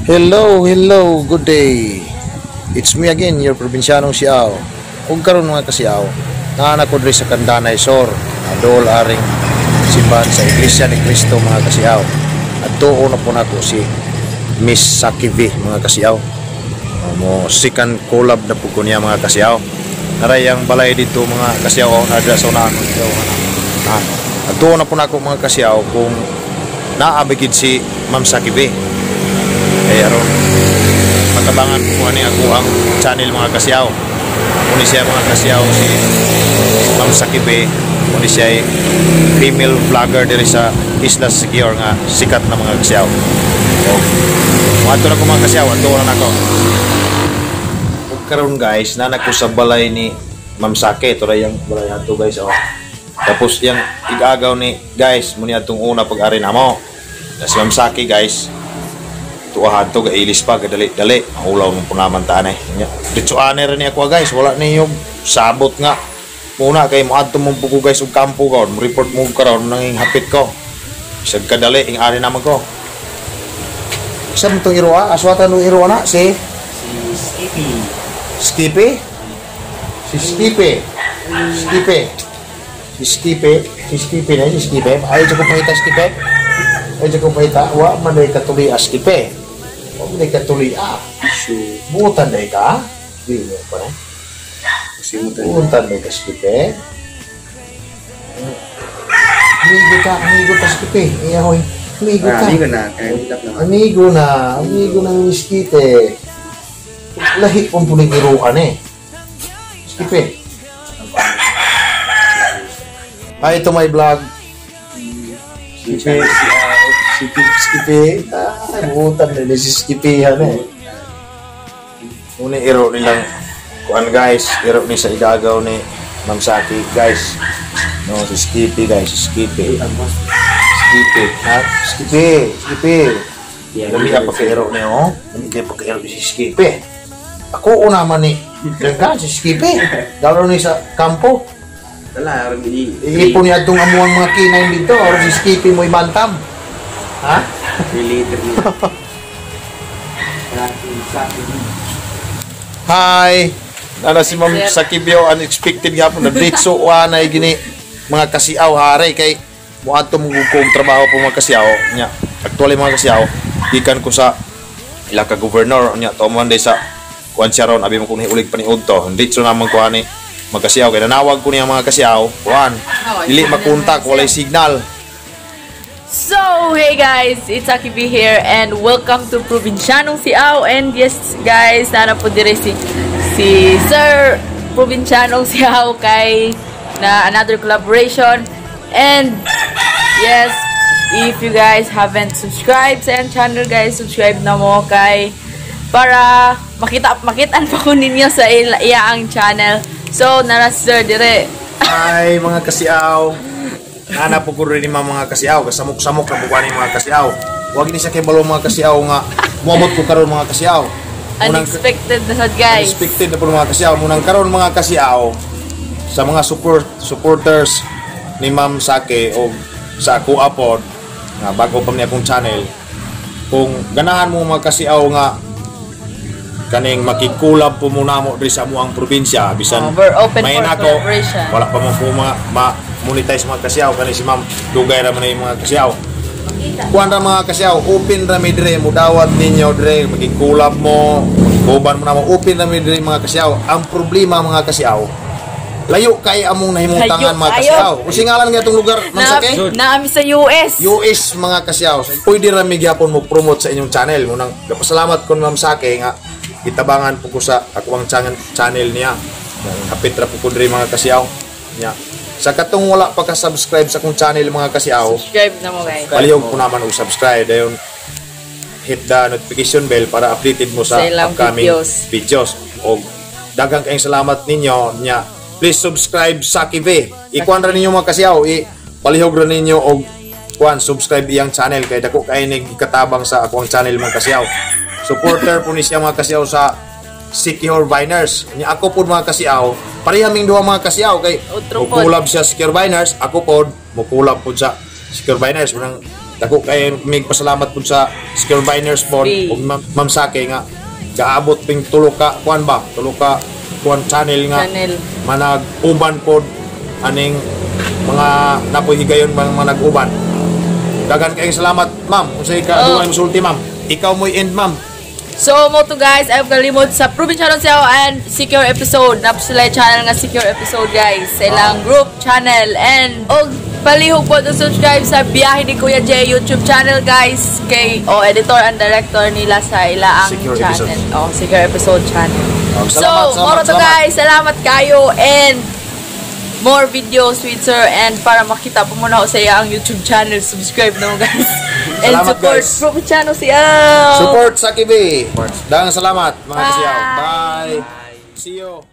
Hello, hello, good day. It's me again, your probinsyanong Siaw. Ug karon, mga kasiaw, naa na ko diri sa Kandanay Sur, adol aring simbahan sa Iglesia ni Cristo, mga kasiaw. Adtuo na po nako si Miss Saki V, mga kasiaw. Mo second collab na po ko niya, mga kasiaw. Naray ang balay dito, mga kasiaw, oh, naa sa unahan. Ah, adtuo na po nako, mga kasiaw, kung naa ba gid si Ma'am Saki V. Kaya aron matabangan ko ani ako ang channel, mga kasiyaw. Muni siya, mga kasiyaw, si Ma'am Saki V. Muni siya ay female vlogger diri sa Isla Siquijor nga sikat na, mga kasiyaw. So, moadto na ko, mga kasiyaw, adto na nako. Ug karon, guys, naa na ko sa balay ni Ma'am Saki. Ito ra yung balay ato, guys, oh. Tapos yung igagaw ni, guys, muni atong una pag-ari namo. Na si Ma'am Saki, guys, tuwahan to gailis pa gadali dali mahulaw mong punaman ta eh. Nya ditso ane ra ni ako, guys, wala ni yung sabot nga muna kay moadto mong pugo, guys, og kampo karon mo report mo karon nanging hapit ko bisag kadali ing ari naman ko. Isa mo tong iroa, aswatan nung iroa na si Si Skippy. Skippy, si Skippy, Skippy, si Skippy, si Skippy na si Skippy. Ayaw ko pakita, Skippy, ayaw ko pakita. Wa man day katuli, Skippy, wa man day katuli, ah. Issue. Buutan day ka? Di mo pa eh. Kasi mo tayo. Buutan day ka, Skippy. Amigo ka, amigo ka, Skippy. Iyahoy. Amigo Ah, ka. amigo na. Kaya hilap naman. Amigo na, amigo na ni Skippy. Lahi pong puning iruan eh. Skippy. Hi to my vlog. Si Skippy, Skippy. Ah, buutan na ni si Skippy yan eh. Muna iro nilang kuan, guys, iro ni sa igagaw ni Ma'am Saki, guys. No, si Skippy, guys, si Skippy. Skippy, ha? Skippy, Skippy. Dali ang pagkairo niyo, oh. Dali kayo pagkairo ni si Skippy. Ako una man ni Diyan ka, si Skippy. Dalo ni sa kampo. Dala, aron i. Iipon niya itong amuang mga kinay dito. Or si Skippy mo'y bantam. Ha? Related niya. Saki, Saki. Hi! Nana si Ma'am Sakibyo, unexpected nga po. Nagditso na gini mga kasiaw hari kay muadto mo kong trabaho po, mga kasiaw nya. Actually, mga kasiaw, gikan ko sa ila ka governor nya to man day sa kuan siya ron abi mo kung hiulig pa ni udto. Ditso naman ko ani, mga kasiaw, kay nanawag ko niya, mga kasiaw, kuan dili makontak, walay signal. So, hey guys, it's Aki B here and welcome to Provincianong Siaw. And yes guys, naa po dire si Sir Provincianong Siaw kay na another collaboration. And yes, if you guys haven't subscribed sa iyang channel, guys, subscribe na mo kay para makita makitaan pa ko ninyo sa iyang channel. So, nara si Sir dire. Ay, mga kasiaw. Nana po ko rin mga kasiaw. Kasamok-samok na po ko ani, mga kasiaw. Huwag ni siya kay balo, mga kasiaw, nga muabot ko karon, mga kasiaw. Unexpected na sad, guys. Unexpected na po, mga kasiaw. Munang karon, mga kasiaw, sa mga supporters ni Ma'am Sake o sa ako apod nga bago pa niya akong channel, kung ganahan mo, mga kasiaw, nga kaning makig-collab po muna mo diri sa amuang probinsya bisan Oh, we're open may for nako, collaboration. wala pa mo po mga ma-monetize, mga kasiyaw, kani si Ma'am dugay ra man na yung mga kasiyaw. Kuan ra, mga kasiyaw, open ra mi dire, mudawat ninyo dire, makig-collab mo, makig-uban mo na mo, open ra mi dire, mga kasiyaw. Ang problema, mga kasiyaw, layo kay among nahimungtangan, Layo mga kayo. Kasiyaw. Kung ngalan nga itong lugar, Ma'am Na, Sake? naami sa US. US, mga kasiyaw. Pwede ra mi gyapon mo promote sa inyong channel. Munang gapasalamat ko ni Ma'am Sake nga gitabangan po ko sa ako ang channel niya. Hapit ra po ko diri, mga kasiyaw. Nya. Sa katong wala pa ka-subscribe sa akong channel, mga kasiyaw, Subscribe na mo, guys. Palihog po naman og subscribe dayon hit the notification bell para updated mo sa Sa ilang upcoming videos. Videos. Og daghang kayong salamat ninyo nya. Please subscribe Saki V. Ikuan ra ninyo, mga kasiyaw, i palihog ra ninyo og kuan subscribe iyang channel kay dako kay nig katabang sa akong channel, mga kasiyaw. Supporter po ni siya, mga kasiyaw, sa Siquijor Viners. Nya ako po, mga kasiyaw, pareha ming duha, mga kasiyaw, kay Otro pod. mo-collab siya sa Siquijor Viners, ako pod mo-collab pod sa Siquijor Viners. Munang Dako kay mig pasalamat pud sa Secure Biners pod Free. ug Ma'am Sake nga gaabot ping tulo ka kuan ba, tulo ka kuan channel nga Channel. Manag-uban pod aning mga napoy higayon mga manag-uban. Dagan kayong salamat, ma'am. Unsay ka Oh. duhay musulti, ma'am? Ikaw mo'y end, ma'am. So, mo to guys, ay kalimot sa Probinsyano Siaw and Secure Episode. Nap sila yung channel nga Secure Episode, guys. Sa ilang group channel and og palihog po to subscribe sa Biyahe ni Kuya J YouTube channel, guys, kay oh editor and director nila sa ila ang Secure channel. Episode. Oh, Secure Episode channel. Oh, So, salamat, salamat, moro to salamat. guys. Salamat kayo and more videos with sir and para makita po muna ako sa iya ang YouTube channel. Subscribe na mo, guys. And Salamat, support guys. Probinsyano Siaw. Support sa KB. Daghang salamat, mga kasiyaw. Bye. Bye. See you.